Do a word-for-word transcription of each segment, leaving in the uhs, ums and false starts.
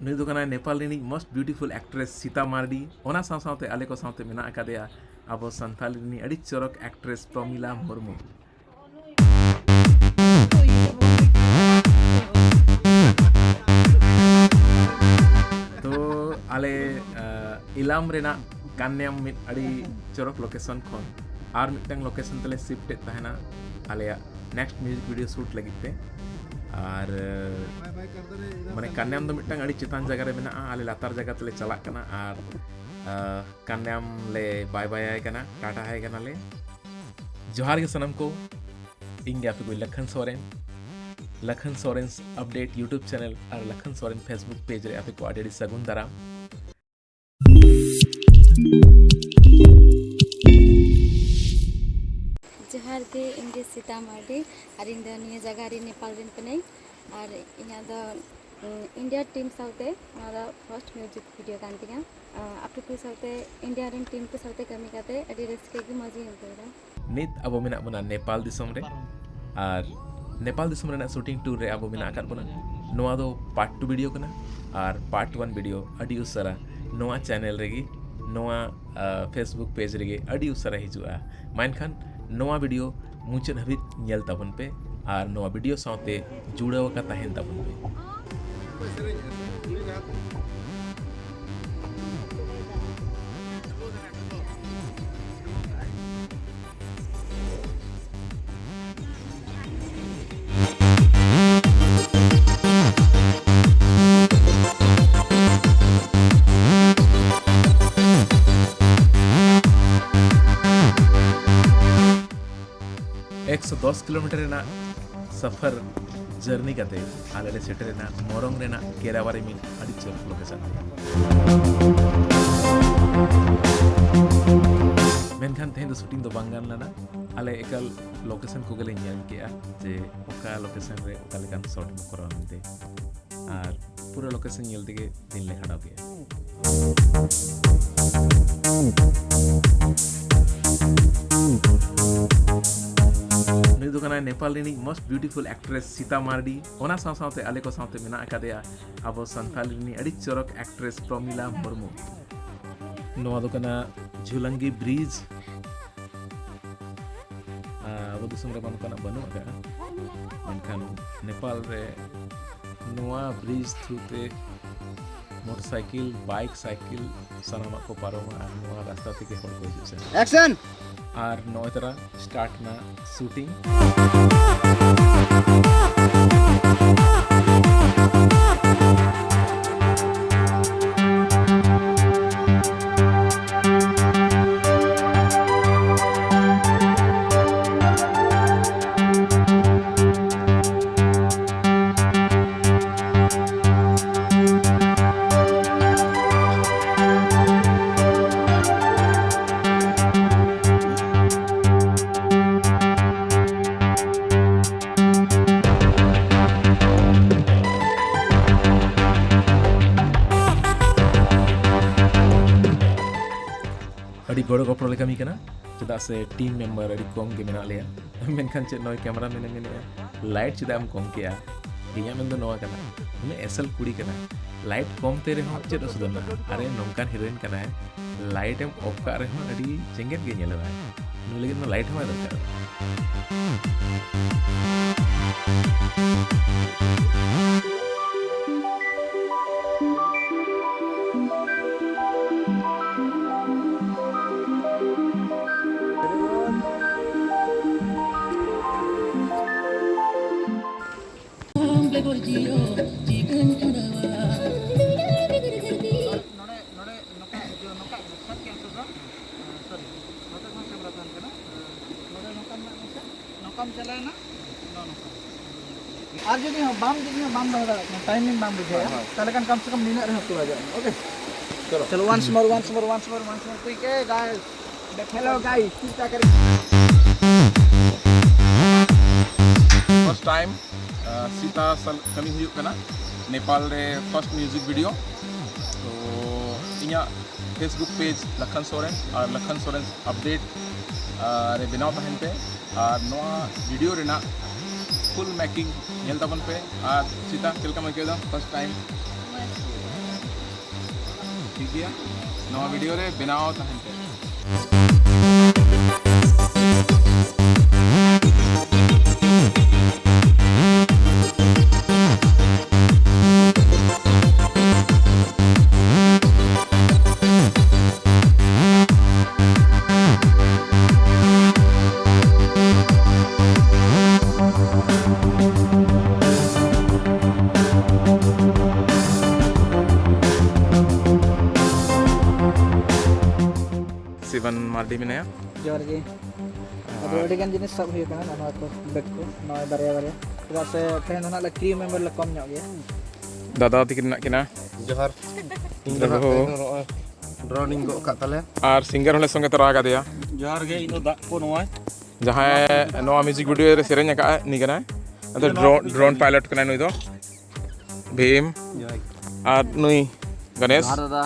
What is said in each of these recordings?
ᱱᱩᱭ ᱫᱚ ᱠᱟᱱᱟᱭ ᱱᱮᱯᱟᱞ ᱨᱤᱱᱤᱡ most beautiful actress Sita Mardi. ᱚᱱᱟ ᱥᱟᱶ ᱥᱟᱶᱛᱮ ᱟᱞᱮ ᱠᱚ ᱥᱟᱶᱛᱮ ᱢᱮᱱᱟᱜ ᱟᱠᱟᱫᱮᱭᱟ ᱟᱵᱚ ᱥᱟᱱᱛᱟᱲ ᱨᱤᱱᱤᱡ ᱟᱹᱰᱤ ᱪᱚᱨᱚᱠ actress ᱯᱨᱚᱢᱤᱞᱟ ᱢᱩᱨᱢᱩ᱾ ᱛᱚ ᱟᱞᱮ ᱟᱸ, ᱤᱞᱟᱢ ᱨᱮᱱᱟᱜ ᱠᱟᱱᱭᱟᱢ ᱢᱤᱫ ᱟᱹᱰᱤ ᱪᱚᱨᱚᱠ ᱞᱳᱠᱮᱥᱚᱱ ᱠᱷᱚᱱ ᱟᱨ ᱢᱤᱫᱴᱟᱝ ᱞᱳᱠᱮᱥᱚᱱ ᱛᱮᱞᱮ ᱥᱤᱯᱴ ᱮᱫ ᱛᱟᱦᱮᱱᱟ ᱟᱞᱮᱭᱟᱜ ᱱᱮᱠᱥᱴ ᱢᱤᱣᱡᱤᱠ ᱵᱷᱤᱰᱤᱭᱳ ᱥᱩᱴ ᱞᱟᱹᱜᱤᱫ ᱛᱮ᱾ ᱟᱨ ᱢᱟᱱᱮ ᱠᱟᱱᱭᱟᱢ ᱫᱚ ᱢᱤᱫᱴᱟᱝ ᱟᱹᱰᱤ ᱪᱮᱛᱟᱱ ᱡᱟᱭᱜᱟ ᱨᱮ ᱢᱮᱱᱟᱜᱼᱟ᱾ ᱟᱞᱮ ᱞᱟᱛᱟᱨ ᱡᱟᱭᱜᱟ ᱛᱮᱞᱮ ᱪᱟᱞᱟᱜ ᱠᱟᱱᱟ ᱟᱨ ᱟᱸ, ᱠᱟᱱᱭᱟᱢ ᱞᱮ ᱵᱟᱭ ᱵᱟᱭ ᱟᱭ ᱠᱟᱱᱟ, ᱴᱟᱴᱟ ᱟᱭ ᱠᱟᱱᱟᱞᱮ᱾ ᱡᱚᱦᱟᱨ ᱜᱮ ᱥᱟᱱᱟᱢ ᱠᱚ, ᱤᱧ ᱜᱮ ᱟᱯᱮ ᱠᱚ Lakhan Soren, Lakhan Soren update YouTube channel ᱟᱨ ᱞᱟᱠᱷᱟᱱ ᱥᱚᱨᱮᱱ Facebook ᱯᱮᱡᱽ ᱨᱮ ᱟᱯᱮ ᱠᱚ ᱟᱹᱰᱤ ᱟᱹᱰᱤ ᱥᱟᱹᱜᱩᱱ ᱫᱟᱨᱟᱢ᱾ ᱡᱚᱦᱟᱨ ᱜᱮ, ᱤᱧ ᱜᱮ ᱥᱤᱛᱟ ᱢᱟᱨᱰᱤ ᱟᱨ ᱤᱧ ᱫᱚ ᱱᱤᱭᱟᱹ ᱡᱟᱭᱜᱟ ᱨᱮ ᱱᱮᱯᱟᱞ ᱨᱮᱱ ᱠᱟᱹᱱᱟᱹᱧ᱾ ᱟᱨ ᱤᱧᱟᱹᱜ ᱫᱚ ᱤᱱᱰᱤᱭᱟ ᱴᱤᱢ ᱥᱟᱶᱛᱮ ᱱᱚᱣᱟ ᱫᱚ ᱯᱷᱟᱨᱥᱴ ᱢᱤᱣᱡᱤᱠ ᱵᱷᱤᱰᱤᱭᱳ ᱠᱟᱱ ᱛᱤᱧᱟ᱾ ᱟᱯᱮ ᱠᱚ ᱥᱟᱶᱛᱮ, ᱤᱱᱰᱤᱭᱟ ᱨᱮᱱ ᱴᱤᱢ ᱠᱚ ᱥᱟᱶᱛᱮ ᱠᱟᱹᱢᱤ ᱠᱟᱛᱮ ᱟᱹᱰᱤ ᱨᱟᱹᱥᱠᱟᱹ ᱜᱮ ᱢᱚᱡᱽ ᱤᱧ ᱟᱹᱭᱠᱟᱹᱣ ᱮᱫᱟ᱾ ᱱᱤᱛ ᱟᱵᱚ ᱢᱮᱱᱟᱜ ᱵᱚᱱᱟ ᱱᱮᱯᱟᱞ ᱫᱤᱥᱚᱢ ᱨᱮ, ᱟᱨ ᱱᱮᱯᱟᱞ ᱫᱤᱥᱚᱢ ᱨᱮᱱᱟᱜ ᱥᱩᱴᱤᱝ ᱴᱩᱨ ᱨᱮ ᱟᱵᱚ ᱢᱮᱱᱟᱜ ᱟᱠᱟᱫ ᱵᱚᱱᱟ᱾ ᱱᱚᱣᱟ ᱫᱚ ᱯᱟᱨᱴ ᱴᱩ ᱵᱷᱤᱰᱤᱭᱳ ᱠᱟᱱᱟ, ᱟᱨ ᱯᱟᱨᱴ ᱳᱣᱟᱱ ᱵᱷᱤᱰᱤᱭᱳ ᱟᱹᱰᱤ ᱩᱥᱟᱹᱨᱟ ᱱᱚᱣᱟ ᱪᱮᱱᱮᱞ ᱨᱮᱜᱮ, ᱱᱚᱣᱟ ᱯᱷᱮᱥᱵᱩᱠ ᱯᱮᱡᱽ ᱨᱮᱜᱮ ᱟᱹᱰᱤ ᱩᱥᱟᱹᱨᱟ ᱦᱤᱡᱩᱜᱼᱟ᱾ ᱢᱮᱱᱠᱷᱟᱱ ᱱᱚᱣᱟ ᱵᱷᱤᱰᱤᱭᱳ ᱢᱩᱪᱟᱹᱫ ᱦᱟᱹᱵᱤᱡ ᱧᱮᱞ ᱛᱟᱵᱚᱱ ᱯᱮ ᱟᱨ ᱱᱚᱣᱟ ᱵᱷᱤᱰᱤᱭᱳ ᱥᱟᱶᱛᱮ ᱡᱩᱲᱟᱹᱣ ᱟᱠᱟ ᱛᱟᱦᱮᱱ ᱛᱟᱵᱚᱱ ᱯᱮ᱾ ᱮᱠᱥᱚ ᱫᱚᱥ ᱠᱤᱞᱳᱢᱤᱴᱟᱨ ᱨᱮᱱᱟᱜ ᱥᱟᱯᱷᱟᱨ ᱡᱟᱨᱱᱤ ᱠᱟᱛᱮ ᱟᱞᱮ ᱞᱮ ᱥᱮᱴᱮᱨᱮᱱᱟ ᱢᱚᱨᱚᱝ ᱨᱮᱱᱟᱜ ᱠᱮᱨᱟᱣᱟᱨᱤ ᱢᱤᱫ ᱟᱹᱰᱤ ᱪᱚᱨᱚᱠ ᱞᱳᱠᱮᱥᱚᱱ ᱨᱮ᱾ ᱢᱮᱱᱠᱷᱟᱱ ᱛᱮᱦᱮᱧ ᱫᱚ ᱥᱩᱴᱤᱝ ᱫᱚ ᱵᱟᱝ ᱜᱟᱱ ᱞᱮᱱᱟ᱾ ᱟᱞᱮ ᱮᱠᱟᱞ ᱞᱳᱠᱮᱥᱚᱱ ᱠᱚᱜᱮ ᱞᱮ ᱧᱮᱞ ᱠᱮᱜᱼᱟ ᱡᱮ ᱚᱠᱟ ᱞᱳᱠᱮᱥᱚᱱ ᱨᱮ ᱚᱠᱟ ᱞᱮᱠᱟᱱ ᱥᱚᱴ ᱵᱚ ᱠᱚᱨᱟᱣᱟ ᱢᱮᱱᱛᱮ᱾ ᱟᱨ ᱯᱩᱨᱟᱹ ᱞᱳᱠᱮᱥᱚᱱ ᱧᱮᱞ ᱛᱮᱜᱮ ᱫᱤᱱ ᱞᱮ ᱠᱷᱟᱸᱰᱟᱣ ᱠᱮᱜᱼᱟ᱾ ᱱᱩᱭ ᱫᱚ ᱠᱟᱱᱟᱭ ᱱᱮᱯᱟᱞ ᱨᱤᱱᱤᱡ most beautiful actress Sita Mardi. ᱚᱱᱟ ᱥᱟᱶ ᱥᱟᱶᱛᱮ ᱟᱞᱮ ᱠᱚ ᱥᱟᱶᱛᱮ ᱢᱮᱱᱟᱜ ᱟᱠᱟᱫᱮᱭᱟ ᱟᱵᱚ ᱥᱟᱱᱛᱟᱞ ᱨᱤᱱᱤᱡ ᱟᱹᱰᱤ ᱪᱚᱨᱚᱠ actress ᱯᱨᱚᱢᱤᱞᱟ ᱢᱩᱨᱢᱩ᱾ ᱱᱚᱣᱟ ᱫᱚ ᱠᱟᱱᱟ ᱡᱷᱩᱞᱟᱝᱜᱤ ᱵᱨᱤᱡᱽ᱾ ᱟᱵᱚ ᱫᱤᱥᱚᱢ ᱨᱮ ᱱᱚᱝᱠᱟᱱᱟᱜ ᱵᱟᱹᱱᱩᱜ ᱟᱠᱟᱫᱼᱟ, ᱢᱮᱱᱠᱷᱟᱱ ᱱᱮᱯᱟᱞ ᱨᱮ ᱱᱚᱣᱟ ᱵᱨᱤᱡᱽ ᱛᱷᱨᱩ ᱛᱮ ᱢᱚᱴᱚᱨ ᱥᱟᱭᱠᱮᱞ, ᱵᱟᱭᱤᱠ, ᱥᱟᱭᱠᱮᱞ ᱥᱟᱱᱟᱢᱟᱜ ᱠᱚ ᱯᱟᱨᱚᱢᱟ ᱟᱨ ᱱᱚᱣᱟ ᱨᱟᱥᱛᱟ ᱛᱮᱜᱮ ᱦᱚᱲ ᱠᱚ ᱦᱤᱡᱩᱜ ᱥᱮᱱᱚᱜ᱾ ᱮᱠᱥᱮᱱ! ᱟᱨ ᱱᱚᱜᱼᱚᱭ ᱛᱟᱨᱟ ᱥᱴᱟᱨᱴ ᱱᱟ ᱥᱩᱴᱤᱝ᱾ ᱟᱹᱰᱤ ᱜᱚᱲᱚ ᱜᱚᱯᱚᱲᱚ ᱞᱮ ᱠᱟᱹᱢᱤ ᱠᱟᱱᱟ, ᱪᱮᱫᱟᱜ ᱥᱮ ᱴᱤᱢ ᱢᱮᱢᱵᱟᱨ ᱟᱹᱰᱤ ᱠᱚᱢ ᱜᱮ ᱢᱮᱱᱟᱜ ᱞᱮᱭᱟ᱾ ᱢᱮᱱᱠᱷᱟᱱ ᱪᱮᱫ ᱱᱚᱜᱼᱚᱭ ᱠᱮᱢᱮᱨᱟ ᱢᱮᱱᱮ ᱢᱮᱱᱮᱫᱼᱟ, "ᱞᱟᱭᱤᱴ ᱪᱮᱫᱟᱜ ᱮᱢ ᱠᱚᱢ ᱠᱮᱜᱼᱟ?" ᱤᱧᱟᱹᱜ ᱢᱮᱱ ᱫᱚ ᱱᱚᱣᱟ ᱠᱟᱱᱟ, ᱩᱱᱟᱹᱜ ᱮᱥᱮᱞ ᱠᱩᱲᱤ ᱠᱟᱱᱟᱭ, ᱞᱟᱭᱤᱴ ᱠᱚᱢ ᱛᱮ ᱨᱮᱦᱚᱸ ᱪᱮᱫ ᱚᱥᱩᱵᱤᱫᱷᱟ ᱢᱮᱱᱟᱜᱼᱟ? ᱟᱨᱮ ᱱᱚᱝᱠᱟᱱ ᱦᱤᱨᱳᱭᱤᱱ ᱠᱟᱱᱟᱭ, ᱞᱟᱭᱤᱴ ᱮᱢ ᱚᱯᱷ ᱠᱟᱜ ᱨᱮᱦᱚᱸ ᱟᱹᱰᱤ ᱡᱮᱜᱮᱫ ᱜᱮ ᱧᱮᱞᱚᱜᱼᱟᱭ᱾ ᱱᱩᱭ ᱞᱟᱹᱜᱤᱫ ᱢᱟ ᱞᱟᱭᱤᱴ ᱦᱚᱸ ᱵᱟᱭ ᱫᱚᱨᱠᱟᱨ᱾ ᱱᱚᱰᱮ, ᱱᱚᱰᱮ ᱱᱚᱝᱠᱟ, ᱱᱚᱝᱠᱟ ᱥᱟᱵ ᱠᱮᱜᱼᱟᱢ ᱥᱮ ᱵᱟᱝ? ᱥᱚᱨᱤ, ᱱᱚᱛᱮ ᱠᱷᱚᱱ ᱠᱮᱢᱮᱨᱟ ᱛᱟᱦᱮᱱ ᱠᱟᱱᱟ᱾ ᱱᱚᱰᱮ ᱱᱚᱝᱠᱟ ᱢᱮᱱᱟᱜ ᱢᱮᱥᱮ, ᱱᱚᱝᱠᱟᱢ ᱪᱟᱞᱟᱣᱮᱱᱟ, ᱱᱚᱜᱼᱚ ᱱᱚᱝᱠᱟ᱾ ᱟᱨ ᱡᱩᱫᱤ ᱦᱚᱸ ᱵᱟᱢ, ᱡᱩᱫᱤ ᱦᱚᱸ ᱵᱟᱢ ᱫᱚᱦᱚ ᱫᱟᱲᱮᱭᱟᱜ ᱠᱟᱱᱟ, ᱴᱟᱭᱤᱢᱤᱝ ᱵᱟᱢ ᱵᱩᱡᱷᱟᱹᱣᱟ, ᱦᱳᱭ, ᱦᱳᱭ᱾ ᱛᱟᱦᱚᱞᱮ ᱠᱷᱟᱱ ᱠᱚᱢ ᱥᱮ ᱠᱚᱢ ᱱᱤᱱᱟᱹᱜ ᱨᱮᱦᱚᱸ ᱛᱩᱞᱟᱹᱡᱚᱜ ᱢᱮ, ᱳᱠᱮ? ᱪᱚᱞᱚ᱾ ᱪᱚᱞᱚ, once more, once more, once more, once more. ᱠᱩᱭᱤᱠ, ᱮ, ᱜᱟᱭᱥ᱾ ᱦᱮᱞᱳ, ᱜᱟᱭᱥ, ᱪᱮᱫ ᱞᱮᱠᱟ ᱠᱟᱹᱴᱤᱡ? ᱯᱷᱟᱨᱥᱴ ᱴᱟᱭᱤᱢ, ᱟ, ᱥᱤᱛᱟ ᱥᱟᱞ ᱠᱟᱹᱢᱤ ᱦᱩᱭᱩᱜ ᱠᱟᱱᱟ᱾ ᱱᱮᱯᱟᱞ ᱨᱮ ᱯᱷᱟᱨᱥᱴ ᱢᱤᱭᱩᱡᱤᱠ ᱵᱷᱤᱰᱤᱭᱳ᱾ ᱛᱚ, ᱤᱧᱟᱹᱜ Facebook ᱯᱮᱡᱽ ᱞᱟᱠᱷᱟᱱ ᱥᱚᱨᱮᱱ ᱟᱨ ᱞᱟᱠᱷᱟᱱ ᱥᱚᱨᱮᱱ ᱟᱯᱰᱮᱴ ᱟᱨ ᱵᱮᱱᱟᱣ ᱛᱟᱦᱮᱱ ᱯᱮ᱾ ᱟᱨ ᱱᱚᱣᱟ ᱵᱷᱤᱰᱤᱭᱳ ᱨᱮᱱᱟᱜ ᱯᱷᱩᱞ ᱢᱮᱠᱤᱝ ᱧᱮᱞ ᱛᱟᱵᱚᱱ ᱯᱮ᱾ ᱟᱨ ᱥᱤᱛᱟ, ᱪᱮᱫ ᱞᱮᱠᱟᱢ ᱟᱹᱭᱠᱟᱹᱣ ᱮᱫᱟ first time? ᱴᱷᱤᱠ ᱜᱮᱭᱟ, ᱱᱚᱣᱟ ᱵᱷᱤᱰᱤᱭᱳ ᱨᱮ ᱵᱮᱱᱟᱣ ᱛᱟᱦᱮᱱ ᱯᱮ᱾ ᱥᱤᱵᱟᱱ ᱢᱟᱨᱰᱤ ᱢᱮᱱᱟᱭᱟ᱾ ᱡᱚᱦᱟᱨ ᱜᱮ᱾ ᱟᱫᱚ ᱟᱨ ᱟᱹᱰᱤ ᱜᱟᱱ ᱡᱤᱱᱤᱥ ᱥᱟᱵ ᱦᱩᱭ ᱟᱠᱟᱱᱟ, ᱱᱚᱣᱟ ᱠᱚ ᱵᱮᱜᱽ ᱠᱚ, ᱱᱚᱜᱼᱚᱭ ᱵᱟᱨᱭᱟ ᱵᱟᱨᱭᱟ, ᱪᱮᱫᱟᱜ ᱥᱮ ᱛᱮᱦᱮᱧ ᱫᱚ ᱱᱟᱜ ᱞᱮ ᱠᱨᱤᱭᱩ ᱢᱮᱢᱵᱟᱨ ᱞᱮ ᱠᱚᱢ ᱧᱚᱜ ᱜᱮᱭᱟ᱾ ᱫᱟᱫᱟ ᱛᱟᱹᱠᱤᱱ ᱢᱮᱱᱟᱜ ᱠᱤᱱᱟ᱾ ᱡᱚᱦᱟᱨ᱾ ᱤᱧ ᱫᱚ ᱱᱟᱜ ᱫᱟᱫᱟ᱾ ᱛᱮᱦᱮᱧ ᱫᱚ ᱱᱚᱜᱼᱚᱭ ᱰᱨᱳᱱ ᱤᱧ ᱜᱚᱜ ᱟᱠᱟᱫ ᱛᱟᱞᱮᱭᱟ᱾ ᱟᱨ ᱥᱤᱝᱜᱟᱨ ᱦᱚᱸᱞᱮ ᱥᱚᱸᱜᱮ ᱛᱚᱨᱟ ᱟᱠᱟᱫᱮᱭᱟ᱾ ᱡᱚᱦᱟᱨ ᱜᱮ, ᱤᱧ ᱫᱚ ᱫᱟᱜ ᱠᱚ ᱱᱚᱜᱼᱚᱭ᱾ ᱡᱟᱦᱟᱸᱭ ᱱᱚᱣᱟ ᱢᱤᱣᱡᱤᱠ ᱵᱷᱤᱰᱤᱭᱳ ᱨᱮ ᱥᱮᱨᱮᱧ ᱟᱠᱟᱫᱼᱟ, ᱩᱱᱤ ᱠᱟᱱᱟᱭ᱾ ᱟᱫᱚ ᱱᱚᱣᱟ ᱰᱨᱳ-, ᱠᱚ ᱰᱨᱳᱱ ᱯᱟᱭᱞᱚᱴ ᱠᱟᱱᱟᱭ ᱱᱩᱭ ᱫᱚ᱾ ᱵᱷᱤᱢ᱾ ᱡᱚᱦᱟᱨ᱾ ᱟᱨ ᱱᱩᱭ ᱜᱚᱱᱮᱥ᱾ ᱡᱚᱦᱟᱨ ᱫᱟᱫᱟ᱾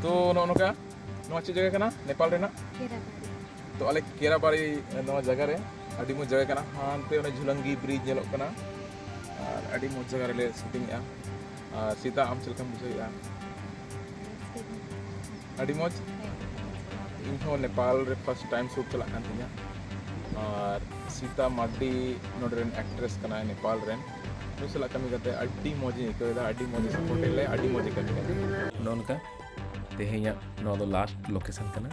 ᱛᱚ ᱱᱚᱜᱼᱚ ᱱᱚᱝᱠᱟ, ᱱᱚᱣᱟ ᱪᱮᱫ ᱡᱟᱭᱜᱟ ᱠᱟᱱᱟ? ᱱᱮᱯᱟᱞ ᱨᱮᱱᱟᱜ? ᱠᱮᱨᱟᱵᱟᱲᱤ᱾ ᱛᱚ ᱟᱞᱮ ᱠᱮᱨᱟᱵᱟᱲᱤ, ᱱᱚᱣᱟ ᱡᱟᱭᱜᱟ ᱨᱮ ᱟᱹᱰᱤ ᱢᱚᱡᱽ ᱡᱟᱭᱜᱟ ᱠᱟᱱᱟ᱾ ᱦᱟᱱᱛᱮ ᱚᱱᱮ ᱡᱷᱩᱞᱟᱝᱜᱤ ᱵᱨᱤᱡᱽ ᱧᱮᱞᱚᱜ ᱠᱟᱱᱟ, ᱟᱨ ᱟᱹᱰᱤ ᱢᱚᱡᱽ ᱡᱟᱭᱜᱟ ᱨᱮᱞᱮ ᱥᱩᱴᱤᱝ ᱮᱜᱼᱟ᱾ ᱟᱨ ᱥᱤᱛᱟ, ᱟᱢ ᱪᱮᱫ ᱞᱮᱠᱟᱢ ᱵᱩᱡᱷᱟᱹᱣᱮᱫᱼᱟ? ᱟᱹᱰᱤ ᱢᱚᱡᱽ᱾ ᱤᱧ ᱦᱚᱸ ᱱᱮᱯᱟᱞ ᱨᱮ first time shoot ᱪᱟᱞᱟᱜ ᱠᱟᱱ ᱛᱤᱧᱟᱹ᱾ ᱟᱨ ᱥᱤᱛᱟ ᱢᱟᱨᱰᱤ ᱱᱚᱰᱮ ᱨᱮᱱ actress ᱠᱟᱱᱟᱭ, ᱱᱮᱯᱟᱞ ᱨᱮᱱ᱾ ᱩᱱᱤ ᱥᱟᱞᱟᱜ ᱠᱟᱹᱢᱤ ᱠᱟᱛᱮ ᱟᱹᱰᱤ ᱢᱚᱡᱽ ᱤᱧ ᱟᱹᱭᱠᱟᱹᱣ ᱮᱫᱟ, ᱟᱹᱰᱤ ᱢᱚᱡᱽ ᱮ support ᱮᱫ ᱞᱮᱭᱟ, ᱟᱹᱰᱤ ᱢᱚᱡᱽ ᱮ ᱠᱟᱹᱢᱤ ᱠᱟᱱᱟ᱾ ᱱᱚᱜᱼᱚ ᱱᱚᱝᱠᱟ ᱛᱮᱦᱮᱧᱟᱜ ᱱᱚᱣᱟ ᱫᱚ last location ᱠᱟᱱᱟ᱾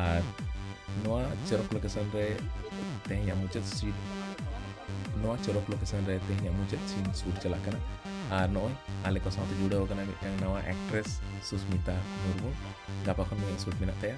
ᱟᱨ ᱱᱚᱣᱟ ᱪᱚᱨᱚᱠ location ᱨᱮ ᱛᱮᱦᱮᱧᱟᱜ ᱢᱩᱪᱟᱹᱫ scene, ᱱᱚᱣᱟ ᱪᱚᱨᱚᱠ location ᱨᱮ ᱛᱮᱦᱮᱧᱟᱜ ᱢᱩᱪᱟᱹᱫ scene shoot ᱪᱟᱞᱟᱜ ᱠᱟᱱᱟ᱾ ᱟᱨ ᱱᱚᱜᱼᱚᱭ ᱟᱞᱮ ᱠᱚ ᱥᱟᱶᱛᱮ ᱡᱩᱲᱟᱹᱣ ᱟᱠᱟᱱᱟ ᱢᱤᱫᱴᱟᱝ ᱱᱟᱣᱟ ᱮᱠᱴᱨᱮᱥ ᱥᱩᱥᱢᱤᱛᱟ ᱢᱩᱨᱢᱩ᱾ ᱜᱟᱯᱟ ᱠᱷᱚᱱ ᱱᱩᱭᱟᱜ ᱥᱩᱴ ᱢᱮᱱᱟᱜ ᱛᱟᱭᱟ᱾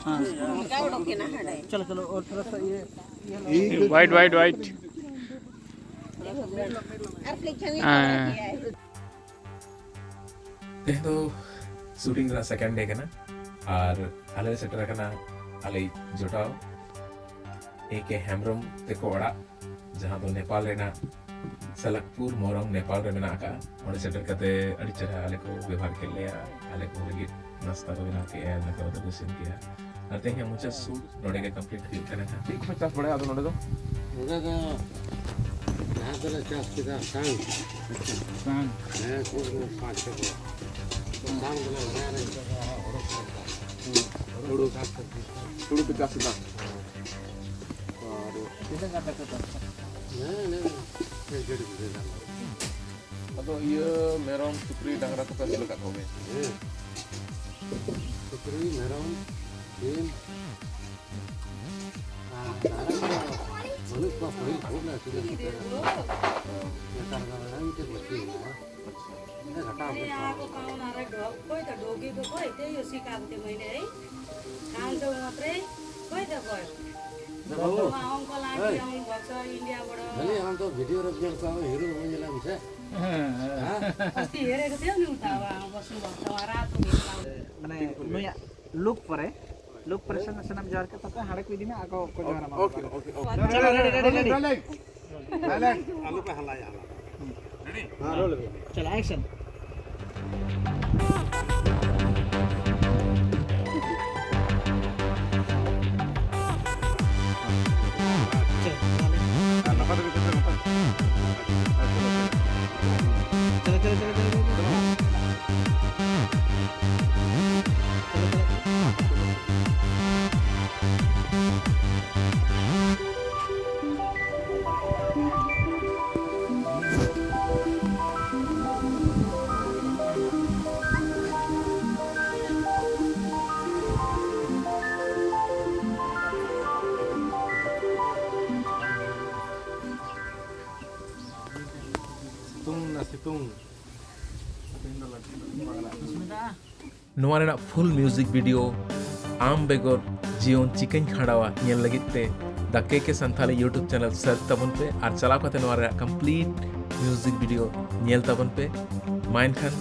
ᱦᱮᱸ᱾ ᱪᱚᱞᱚ, ᱪᱚᱞᱚ, ᱚᱨ ᱛᱷᱚᱲᱟ ᱥᱟ ᱤᱭᱟᱹ, ᱤᱭᱟᱹ ᱞᱟᱜᱟᱣ᱾ ᱦᱮᱸ᱾ ᱛᱮᱦᱮᱧ ᱫᱚ ᱥᱩᱴᱤᱝ ᱨᱮᱱᱟᱜ ᱥᱮᱠᱮᱱᱰ ᱰᱮ ᱠᱟᱱᱟ ᱟᱨ ᱟᱞᱮ ᱞᱮ ᱥᱮᱴᱮᱨ ᱟᱠᱟᱱᱟ ᱟᱞᱮ ᱡᱚᱴᱟᱣ ᱮ ᱠᱮ ᱦᱮᱢᱵᱨᱚᱢ ᱛᱮᱠᱚ ᱚᱲᱟᱜ, ᱡᱟᱦᱟᱸ ᱫᱚ ᱱᱮᱯᱟᱞ ᱨᱮᱱᱟᱜ ᱥᱟᱞᱟᱠᱯᱩᱨ ᱢᱚᱨᱚᱝ ᱱᱮᱯᱟᱞ ᱨᱮ ᱢᱮᱱᱟᱜ ᱟᱠᱟᱫᱼᱟ᱾ ᱚᱸᱰᱮ ᱥᱮᱴᱮᱨ ᱠᱟᱛᱮ ᱟᱹᱰᱤ ᱪᱮᱦᱨᱟ ᱟᱞᱮ ᱠᱚ ᱵᱮᱵᱷᱟᱨ ᱠᱮᱫ ᱞᱮᱭᱟ, ᱟᱞᱮ ᱠᱚ ᱞᱟᱹᱜᱤᱫ ᱱᱟᱥᱛᱟ ᱠᱚ ᱵᱮᱱᱟᱣ ᱠᱮᱫᱼᱟ, ᱫᱟᱠᱟ ᱩᱛᱩ ᱠᱚ ᱤᱥᱤᱱ ᱠᱮᱫᱼᱟ᱾ ᱟᱨ ᱛᱮᱦᱮᱧᱟᱜ ᱢᱩᱪᱟᱹᱫ ᱥᱩᱴ ᱱᱚᱰᱮ ᱜᱮ ᱠᱚᱢᱯᱞᱤᱴ ᱦᱩᱭᱩᱜ ᱠᱟᱱᱟ ᱦᱟᱸᱜ᱾ ᱪᱮᱫ ᱠᱚᱯᱮ ᱪᱟᱥ ᱵᱟᱲᱟᱭᱟ ᱟᱫᱚ ᱱᱚᱰᱮ ᱫᱚ? ᱱᱚᱰᱮ ᱫᱚ ᱡᱟᱦᱟᱸ ᱫᱚᱞᱮ ᱪᱟᱥ ᱠᱮᱫᱟ ᱥᱟᱝ᱾ ᱥᱟᱝ᱾ ᱦᱮᱸ, ᱠᱩᱲ ᱯᱟᱸᱪ ᱪᱷᱚ ᱠᱚ᱾ ᱥᱟᱝ ᱫᱚᱞᱮ ᱞᱟᱜᱟᱭᱟ ᱱᱤᱛᱚᱜ ᱫᱚ ᱦᱩᱲᱩ ᱠᱚ ᱪᱟᱥ᱾ ᱦᱩᱲᱩ᱾ ᱦᱩᱲᱩ ᱯᱮ ᱪᱟᱥ ᱮᱫᱟ? ᱦᱮᱸ᱾ ᱟᱨ ᱛᱤᱱᱟᱹᱜ ᱜᱟᱱ ᱯᱮ ᱪᱟᱥ? ᱦᱮᱸ, ᱱᱮ ᱰᱮᱲ ᱵᱤᱜᱷᱟᱹ ᱜᱟᱱ᱾ ᱟᱫᱚ ᱤᱭᱟᱹ ᱢᱮᱨᱚᱢ, ᱥᱩᱠᱨᱤ, ᱰᱟᱝᱨᱟ ᱠᱚᱯᱮ ᱟᱹᱥᱩᱞ ᱟᱠᱟᱫ ᱠᱚᱜᱮᱭᱟ? ᱦᱮᱸ᱾ ᱥᱩᱠᱨᱤ, ᱢᱮᱨᱚᱢ, ᱥᱤᱢ᱾ ᱟᱨ ᱰᱟᱝᱨᱟ ᱠᱚᱫᱚ ᱵᱟᱹᱱᱩᱜ ᱠᱚᱣᱟ, ᱯᱟᱹᱦᱤᱞ ᱠᱷᱩᱵ ᱞᱮ ᱟᱹᱥᱩᱞᱮᱫ ᱠᱚ ᱛᱟᱦᱮᱸᱱᱟ᱾ ᱱᱮᱛᱟᱨ ᱫᱚ ᱢᱤᱫᱴᱮᱡ ᱵᱟᱹᱠᱤ ᱢᱮᱱᱟᱜᱼᱟ᱾ ᱦᱮᱸ, ᱜᱷᱟᱴᱟᱣ ᱠᱮᱫ ᱠᱚᱣᱟ᱾ ᱟᱨ ᱰᱚᱜᱽ, ᱚᱠᱚᱭ ᱫᱚ ᱰᱚᱜᱤ ᱫᱚ ᱚᱠᱚᱭ ᱛᱮ ᱭᱳᱥᱤ ᱠᱟᱱᱛᱮ ᱢᱟᱹᱭᱱᱮ ᱨᱮ? ᱠᱟᱱ ᱫᱚ ᱢᱟᱛᱨᱮ ᱚᱠᱚᱭ ᱫᱚ ᱚᱠᱚᱭ? ᱵᱟᱹᱵᱩ᱾ ᱱᱚᱣᱟ ᱚᱝᱠᱚ ᱞᱟᱝ ᱦᱮᱸ᱾ ᱠᱤᱭᱟ ᱩᱱ ᱵᱚᱪᱷᱚᱨ ᱤᱱᱰᱤᱭᱟ ᱵᱚᱲᱚ᱾ ᱠᱷᱟᱹᱞᱤ ᱟᱢ ᱫᱚ ᱵᱷᱤᱰᱤᱭᱳ ᱨᱮ ᱧᱮᱞ ᱠᱚᱣᱟ, ᱦᱤᱨᱳ ᱵᱟᱵᱩ ᱧᱮᱞᱮ ᱢᱮᱥᱮ᱾ ᱦᱮᱸ, ᱦᱮᱸ᱾ ᱦᱮᱸ? ᱟᱥᱛᱤ ᱦᱮᱨᱮ ᱠᱟᱛᱮ ᱩᱱᱤ ᱩᱛᱟᱣᱟ, ᱵᱚᱥᱩ ᱵᱚᱥᱩ ᱟᱨᱟ ᱛᱩ ᱢᱤᱫ ᱢᱟᱱᱮ ᱱᱩᱭᱟᱜ ᱞᱩᱠ ᱯᱚᱨᱮ, ᱞᱩᱠ ᱯᱚᱨᱮ ᱥᱮ ᱱᱟᱥᱮᱱᱟᱜ ᱡᱚᱦᱟᱨ ᱠᱮᱫ ᱛᱟᱯᱮ, ᱦᱟᱸᱰᱮ ᱠᱚ ᱤᱫᱤ ᱢᱮ, ᱟᱠᱚ ᱠᱚ ᱡᱚᱦᱟᱨ ᱟᱢᱟ᱾ Okay, okay, okay. ᱪᱚᱞᱚ, ready, ready, ready. Darling, darling. ᱟᱞᱚ ᱯᱮ ᱦᱟᱞᱟᱭᱟ, ᱦᱟᱞᱟ᱾ ᱦᱮᱸ, ᱨᱳᱞ ᱵᱤᱱ᱾ ᱪᱚᱞᱚ, ᱮᱠᱥᱚᱱ᱾ ᱪᱚᱞᱚ, ᱛᱟᱦᱞᱮ᱾ ᱟᱨ ᱱᱟᱯᱟᱭ ᱛᱮᱜᱮ ᱥᱮᱴᱮᱨ ᱱᱟᱯᱟᱭ᱾ ᱟᱪᱪᱷᱟ, ᱟᱪᱪᱷᱟ᱾ ᱪᱚᱞᱚ, ᱪᱚᱞᱚ, ᱪᱚᱞᱚ, ᱪᱚᱞᱚ, ᱪᱚᱞᱚ᱾ ᱪᱚᱞᱚ, ᱪᱚᱞᱚ᱾ ᱱᱚᱣᱟ ᱨᱮᱱᱟᱜ full music video ᱟᱢ ᱵᱮᱜᱚᱨ ᱡᱤᱭᱚᱱ ᱪᱤᱠᱟᱹᱧ ᱠᱷᱟᱸᱰᱟᱣᱟ ᱧᱮᱞ ᱞᱟᱹᱜᱤᱫ ᱛᱮ The K K Santhali YouTube channel search ᱛᱟᱵᱚᱱ ᱯᱮ ᱟᱨ ᱪᱟᱞᱟᱣ ᱠᱟᱛᱮ ᱱᱚᱣᱟ ᱨᱮᱱᱟᱜ complete music video ᱧᱮᱞ ᱛᱟᱵᱚᱱ ᱯᱮ᱾ ᱢᱟ ᱮᱱᱠᱷᱟᱱ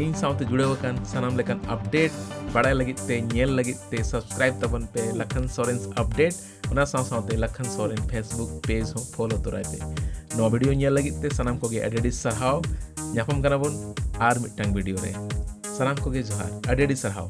ᱤᱧ ᱥᱟᱶᱛᱮ ᱡᱩᱲᱟᱹᱣ ᱟᱠᱟᱱ ᱥᱟᱱᱟᱢ ᱞᱮᱠᱟᱱ update ᱵᱟᱲᱟᱭ ᱞᱟᱹᱜᱤᱫ ᱛᱮ, ᱧᱮᱞ ᱞᱟᱹᱜᱤᱫ ᱛᱮ subscribe ᱛᱟᱵᱚᱱ ᱯᱮ ᱞᱟᱠᱷᱟᱱ ᱥᱚᱨᱮᱱ update᱾ ᱚᱱᱟ ᱥᱟᱶ ᱥᱟᱶᱛᱮ ᱞᱟᱠᱷᱟᱱ ᱥᱚᱨᱮᱱ Facebook page ᱦᱚᱸ follow ᱛᱚᱨᱟᱭ ᱯᱮ᱾ ᱱᱚᱣᱟ video ᱧᱮᱞ ᱞᱟᱹᱜᱤᱫ ᱛᱮ ᱥᱟᱱᱟᱢ ᱠᱚᱜᱮ ᱟᱹᱰᱤ ᱟᱹᱰᱤ ᱥᱟᱨᱦᱟᱣ᱾ ᱧᱟᱯᱟᱢ ᱠᱟᱱᱟ ᱵᱚᱱ ᱟᱨ ᱢᱤᱫᱴᱟᱝ video ᱨᱮ᱾ ᱥᱟᱱᱟᱢ ᱠᱚᱜᱮ ᱡᱚᱦᱟᱨ, ᱟᱹᱰᱤ ᱟᱹᱰᱤ ᱥᱟᱨᱦᱟᱣ᱾